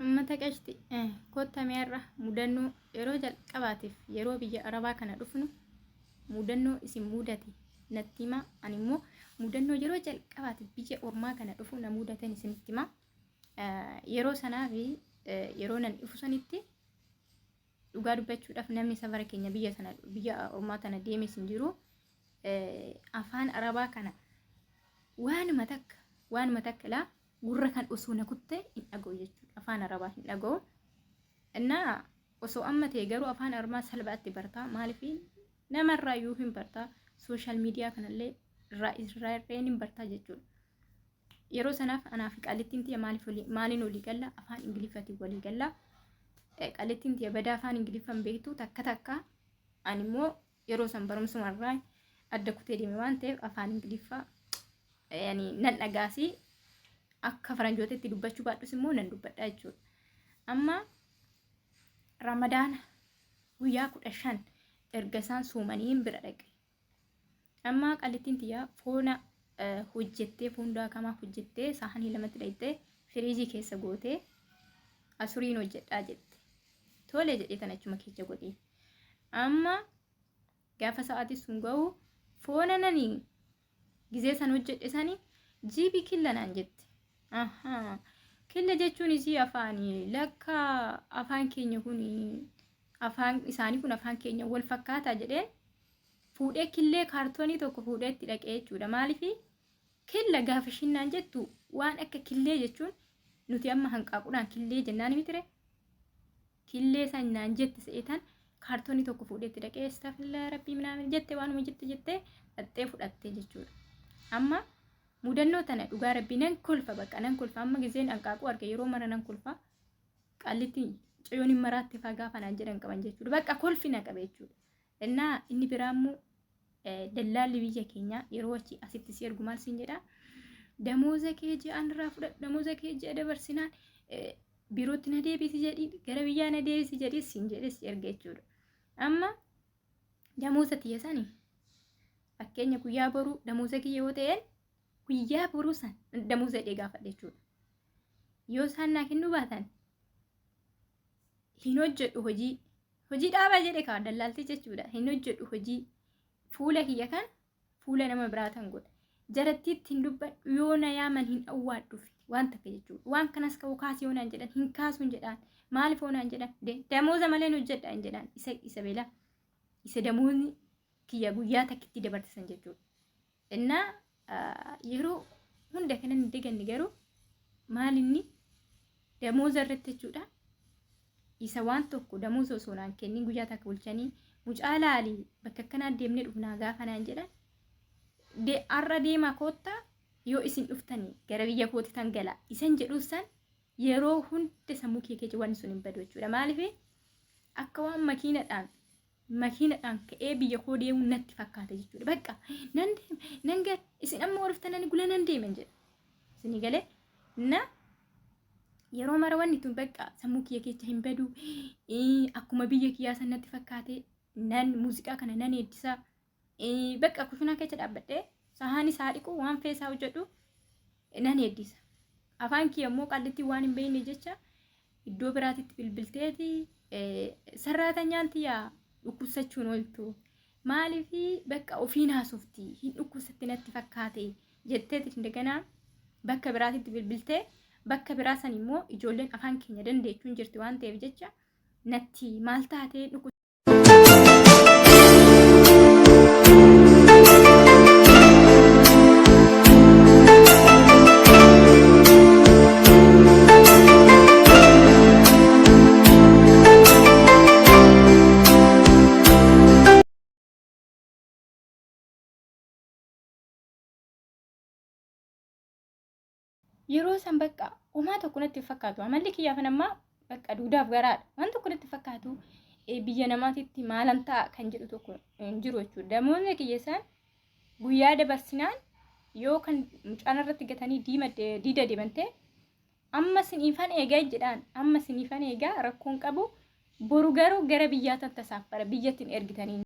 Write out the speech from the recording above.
Ummata qashti kotta mee har'a mudannoo yeroo jalqabaatiif yeroo biyya arabaa kana dhufnu mudannoo isin mudate natti himaa. Ani immoo mudannoo yeroo jalqabaatiif biyya ormaa kana dhufu na mudaten isinitti himaa. Yeroo sanaa fi yeroo nan dhufu sanitti dhugaa dubbachuudhaaf namni safara keenya biyya sana biyya ormaa tana deemes hin jiru. Afaan arabaa kana waanuma takka waanuma takka laa gurra kan osoo na kutte hin dhaga'u jechuudha. Afaan Arabaa hin dhaga'u. Innaa osoo amma ta'e garuu afaan Arabaa salphaatti bartaa. Maaliif namarraa iyyuu hin bartaa. Sooshaal miidiyaa kanallee irraa irraa irreen hin bartaa jechuudha. Yeroo sanaaf anaa fi qaalittiin tiyya maaliif walii maaliin walii galla afaan Ingiliffaatiin walii galla. Qaalittiin tiyya badaa afaan Ingiliffaan beektu takka takka ani immoo yeroo san barumsuma irraa adda kutee deeme waan ta'eef afaan Ingiliffaa yani nan dhagaasi akka faranjootetti dubbachuu baadhus immoo nan dubbadha jechuudha. Amma Ramadaana guyyaa 15 erga isaan soomaniin bira dhaqe. Amma qallittiin tiyya foona hojjettee foon daakamaa hojjettee saahanii lamatti dhayxee firiijii keessa gootee asuriin hojjedhaa jette. Tole jedhee tan achuma keessa godhee. Amma gaafa sa'aatii sun ga'u foona nani gizee san hojjedhe sani jiibii killa naan jette. Ahaa. Killa jechuun isii afaani lakka afaan keenya kun afaan isaanii kun afaan keenya wal fakkaataa jedheen fuudhee killee kaartoonii tokko fuudhee itti dhaqee jechuudha. Maaliif killa gaafa ishiin naan jettu waan akka killee jechuun nuti amma hanqaaquudhaan killee jennaan mitire killee san naan jette se'eetan kaartoonii tokko fuudhee itti dhaqee istafillaa rabbii minaamin jette waanuma jette jettee dhaxxee fudhatte jechuudha. Amma mudannoo tana dhugaa rabbii nan kolfa bakka nan kolfa amma gizeen hanqaaquu arge yeroo mara nan kolfa qallitti ciyoon hin maraatte faa gaafa naan jedhan qaban jechuudha. Bakka kolfi na qabe jechuudha. Innaa inni biraa immoo dallaalli biyya keenyaa yeroo achi asitti si ergu maal siin jedha damooza kee ji'aan irraa fudhadhu damooza kee ji'a dabarsinaan biirootti na deebisi jedhii gara biyyaa na deebisi jedhii siin jedhee si erga jechuudha. Amma damooza tiyya sani fakkeenya guyyaa boruu damooza kiyya yoo ta'een guyyaa boruu san damooza jedhee gaafadha jechuudha. Yoo isaan naa kennuu baatan hin hojjedhu hojii hojii dhaabaa jedhe kaa dallaaltii jechuudha hin hojjedhu hojii fuula kiyya kan fuula nama biraa tan godha. Jarattiitti hin dubbadhu yoo na yaaman hin awwaadhuuf waan takka jechuudha. Waan kanas ka'u kaasi yoo naan jedhan hin kaasuun jedhaan maaliif yoo naan jedhan damooza malee hin hojjedha hin jedhaan isa isa beela isa damoonni kiyya guyyaa takkitti dabarsisan jechuudha. Innaa yeroo hunda kanan hin daganne garuu maal inni damooza irratti jechuudha. Isa waan tokko damooza osoo naan kennin guyyaa takka bulchanii mucaa laali bakka akkanaa deemnee dhufnaa gaafa naan jedhan de har'a deemaa koottaa yoo isin dhuftanii gara biyya kooti tan gala isan jedhuuf san yeroo hunda sammuu kee keessa wanni sun hin badu jechuudha. Maaliif akka waan makiinadhaan makiinadhaan ka'ee biyya koo deemuun natti fakkaata jechuudha. Bakka nan deema nan gala isin amma warra dhuftan gula nan deeman jedha. Isinii galee na yeroo mara wanni tun bakka sammuu kiyya keessa hin badu akkuma biyya kiyyaa san natti fakkaate nan muuziqaa kana nan eeddisa bakka kushinaa keessa dhaabbadhee sahaan isaa dhiqu waan feesaa hojjedhu nan eeddisa. Afaan kiyya immoo qallitti waan hin beekne jecha iddoo biraatitti bilbilteeti sarraatanyaan tiyya dhukkubsachuun ooltu maaliif bakka ofiin haasofti hin dhukkubsatti natti fakkaate jetteeti indaganaa bakka biraatitti bilbiltee bakka biraa san immoo ijoolleen afaan keenya dandeechuun jirti waan ta'eef jecha natti maal taatee Yeroo san bakka homaa tokko natti hin fakkaatu. Amalli kiyyaa kan ammaa bakka duudaaf garaadha. Waan tokko natti hin fakkaatu. Biyya namaatitti maalan ta'a kan jedhu tokko hin jiru jechuudha. Damoonni kiyya isaan guyyaa dabarsinaan yoo kan mucaan irratti gatanii diima diida deeman ta'e amma siniifan eegaa jedhaan amma siniifan eegaa rakkoon qabu boru garuu gara biyyaa tan tasaaffara biyyatti hin ergitanii.